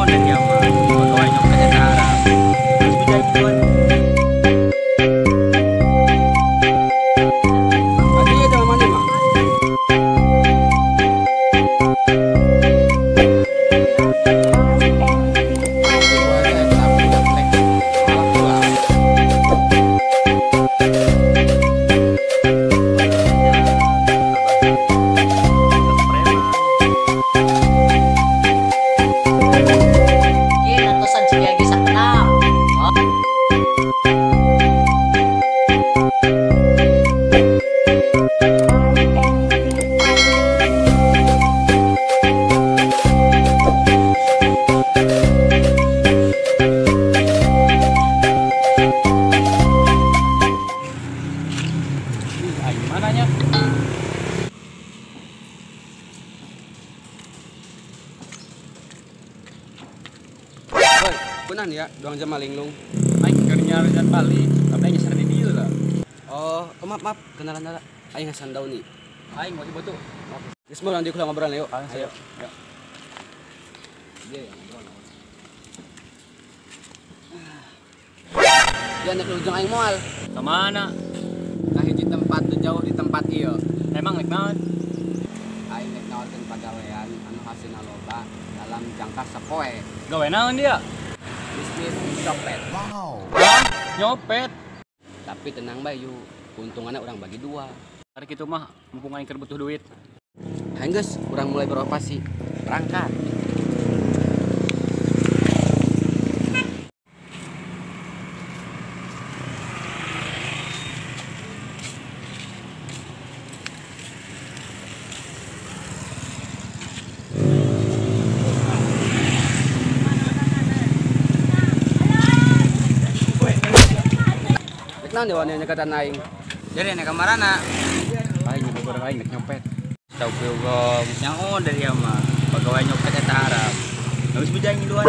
dan dia mah pegawai nyopet eta Arab. Terus bejai gituan. Tadi ada mana mah? Kunan ya, doang jam maling lung. Aing keur nyarian balik, tapi aing nyasar di dieu lah. Oh, maaf maaf, kenalan lah. Aing Hasan Dauni. Aing mau ibu tuh. Oke. Geus mau lanjut ngobrol yuk. Ayo. Ayo. Iya, ngobrol. Ya nek ujung aing moal. Ka mana? Ka hiji tempat nu jauh di tempat ieu. Emang rek naon? Aing rek nawarkeun pagawean anu hasilna loba dalam jangka sapoe. Gawe naon dia? Bisnis nyopet. Wow. Hah? Nyopet? Tapi tenang bayu, keuntungannya orang bagi dua. Hari itu mah mumpung aing keur butuh duit. Hayu geus, urang mulai beroperasi. Berangkat. Naon dewan nyekatan aing. Jadi nek kamarana? Aing nyoba aing nek nyopet. Astagfirullah, geus nyaho dari dia mah pegawai nyopet eta Arab. Geus bejai ngiluan.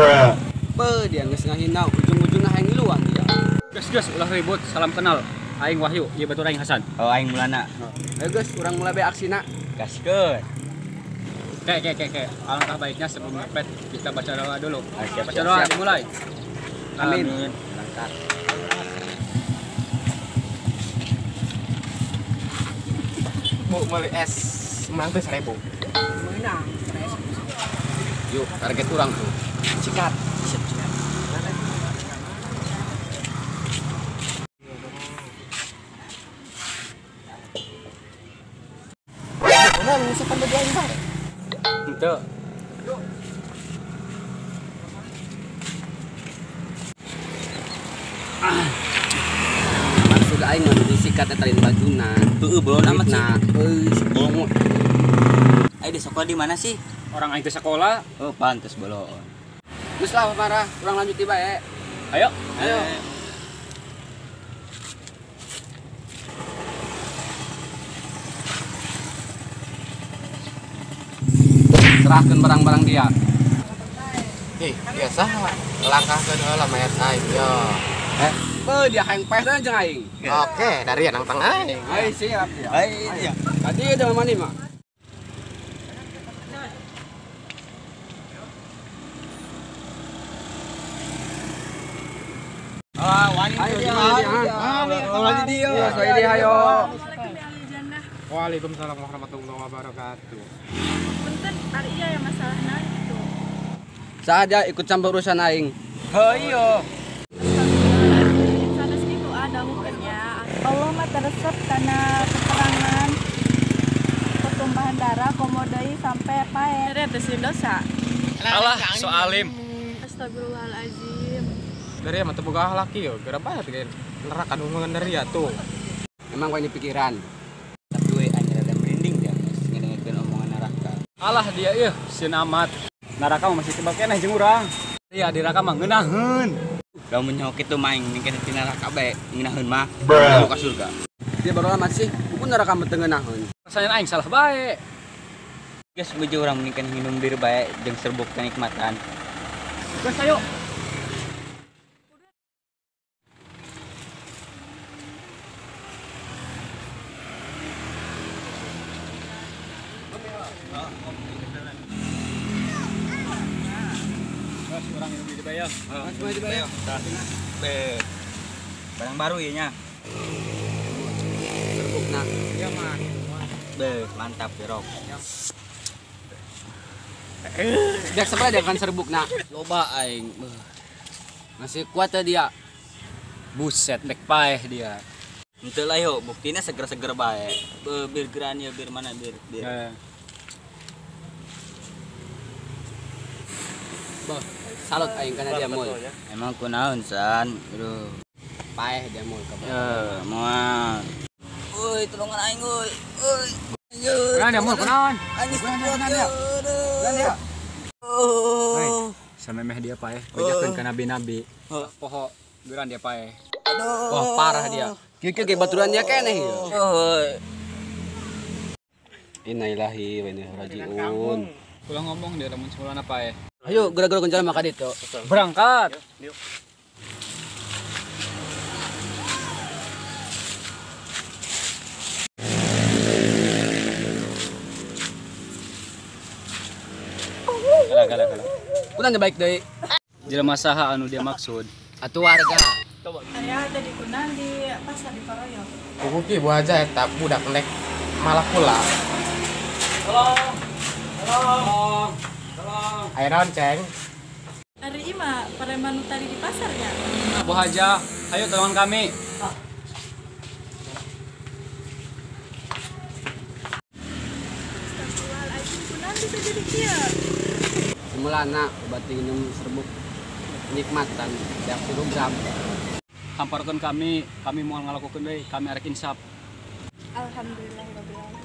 Be dia geus ngahina ujung-ujungna aing ngiluan dia. Geus geus ulah ribut, salam kenal. Aing Wahyu, ieu batur aing Hasan. Oh, aing Mulana. Ayo geus urang mulai bae aksina. Gaskeun. Ke. Alangkah baiknya sebelum nyopet kita baca doa dulu. Siap, baca doa dimulai. Amin. Berangkat. Bu, beli es menang tuh 1000. Menang 1000. Yuk, target urang tuh. Sikat. Siap, siap. Mana misalkan baju aing bae? Henteu. Maksud aing mah disikat eta lain bajuna. Heeh, bolon amat sih. Heuh, bolong. Aing di sekolah di mana sih? Orang aing teu sekolah. Oh, pantes bolon. Geus lah marah, urang lanjut tiba bae. Ayo. Ayo. Serahkan barang-barang dia. Ih, biasa langkahkeun heula mayat aing yo. Dia hayang peh jeung aing. Oke, dari nang tengah aing. Ai siap ya. Ai iya. Tadi ada mana mah? Ah, wani dia. Wani dia. Ya, dia ayo. Waalaikumsalam warahmatullahi wabarakatuh. Punten, ari ieu ya masalahna gitu. Saja ikut campur urusan aing. Heuh iya. Sanes kitu ada hukumnya. Allah mah teresep kana keterangan pertumpahan darah komo deui sampai pae. Teh sieun dosa. Alah, so alim. Astagfirullahalazim. Dari mah teu boga akhlak ieu, geura bae teh neraka nu dari ya tuh. Emang kau ini pikiran. Tapi we anjir ada merinding dia geus ngedengekeun omongan neraka. Alah dia ieu sieun amat. Neraka mah masih tebak keneh jeung urang. Iya, di neraka mah ngeunaheun. Lamun nyaho kitu mah aing ningkeun di neraka bae ngeunaheun mah. Mau ka surga. Dia baru lama sih, buku neraka mah teu ngeunaheun. Rasanya aing salah bae. Geus bejo urang mending minum bir bae jeung serbuk kenikmatan. Geus ayo. Terus orang yang dibayar. Heeh, dibayar. Tah. Barang baru ieu nya. Serbukna. Iya mah. Be, mantap jerok. Sejak sebelah dia kan serbukna. Loba aing. Masih kuat ya dia. Buset, nek paeh dia. Henteu lah yo, buktina seger-seger bae. Bir geran ya, bir mana bir. Bir. Bah, salut aing kana dia mul. Emang kunaon san? Aduh. Paeh dia mul kabar. Ya, moal. Euy, tulungan aing euy. Euy. Kunaon dia mul, kunaon? Aing Kunaon dia? Kunaon dia? Hei, samemeh dia paeh, bejakeun ka nabi-nabi. Poho geran dia paeh. Wah, parah dia. Kieu ge baturan dia keneh ieu. Innalillahi wa inna ilaihi rajiun. Ulah ngomong dia lamun semulana paeh. Ayo gara-gara jalan maka ditu. Berangkat. Yuk. Kala kala kala. Kunaon baik deui? Jelema saha anu dia maksud? Atuh warga. Aya tadi kunaon di pasar di Paroyo. Kuku ki bu aja eta budak nek malah pula. Tolong. Tolong. Tolong. Aya naon, Ceng? Ari ima preman nu tadi di pasar ya? Bu Haja, ayo tolongan kami. Astagfirullahaladzim, kunaon bisa jadi kieu? Semulana obat minum serbuk nikmatan tiap kilogram. Hamparkeun kami, kami moal ngalakukeun deui, kami arek insaf. Alhamdulillahirabbil alamin.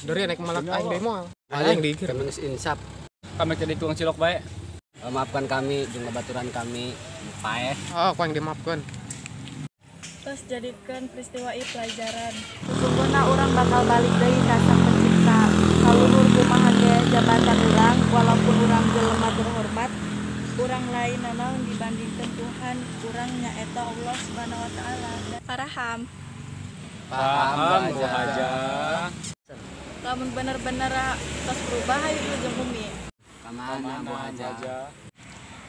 Dari naik malak aing deui moal. Aing dikir. Kami geus insaf. Kami tadi tuang cilok bae. Maafkan kami jeung babaturan kami paeh. Oh, ku aing dimaafkeun. Terus jadikan peristiwa ieu pelajaran. Sesungguhna urang bakal balik deui ka Sang Pencipta. Kaluhur kumaha ge jabatan urang, walaupun urang jelema terhormat, urang lain nanaon dibandingkeun Tuhan urang nyaeta Allah Subhanahu wa taala. Paraham. Paham Bu Haja. Lamun bener-bener tos berubah hayu jeung bumi. Kamana Bu Haja?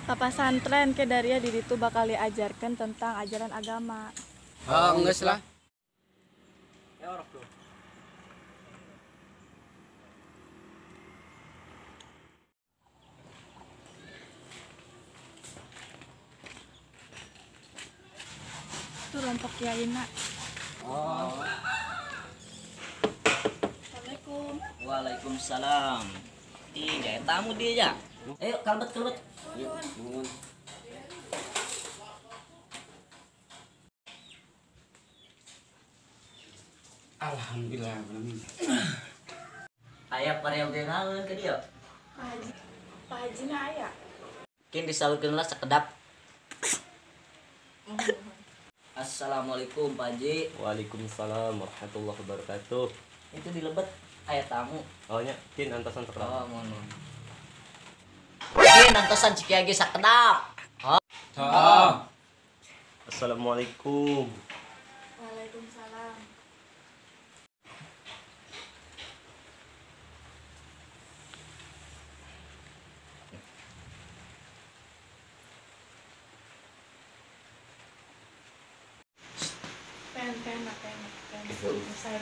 Papa santren ke daria di ditu bakal diajarkan tentang ajaran agama. Oh, geus lah. Ya orok tuh. Itu rompok kiaina. Oh. Assalamualaikum. Waalaikumsalam. Ih, gaya tamu dia ya. Ayo kalbet kalbet. Yuk, nuhun. Alhamdulillah, alamin. Aya parel ge naon ka dieu? Pak Haji. Pak Haji na aya. Kin disalurkeun lah sakedap. Assalamualaikum Pak Haji. Waalaikumsalam warahmatullahi wabarakatuh. Itu di lebet aya tamu. Oh nya, kin antosan sakedap. Oh, mohon. Kin antosan cik ge sakedap. Oh. Heeh. Assalamualaikum. Waalaikumsalam. Pen, pen, pen, pen. Saya.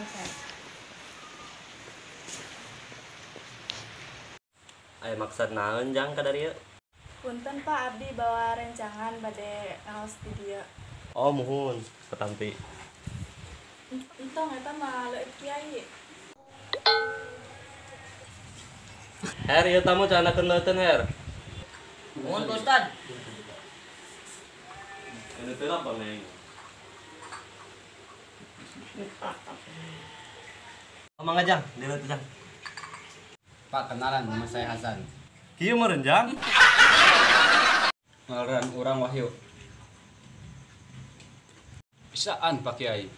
Aya maksud naon jang ka dieu? Punten Pak, abdi bawa rencangan bade ngaos di dieu. Oh, muhun, katampi. Entong eta mah leuit kiai. Her, ieu tamu canakeun leuteun, Her. Muhun Pak Ustad. Ini teh apa neng? Mangga jang, dieu teh jang. Pak, kenalan nama saya Hasan. Kieu meureun jang. Ngaran urang Wahyu. Bisaan Pak Kiai.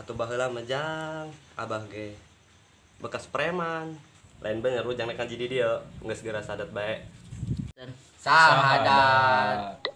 Atuh baheula mah jang, abah ge bekas preman. Lain bener lu jang nek ngaji di dieu, geus geura sadat bae. Sahadat.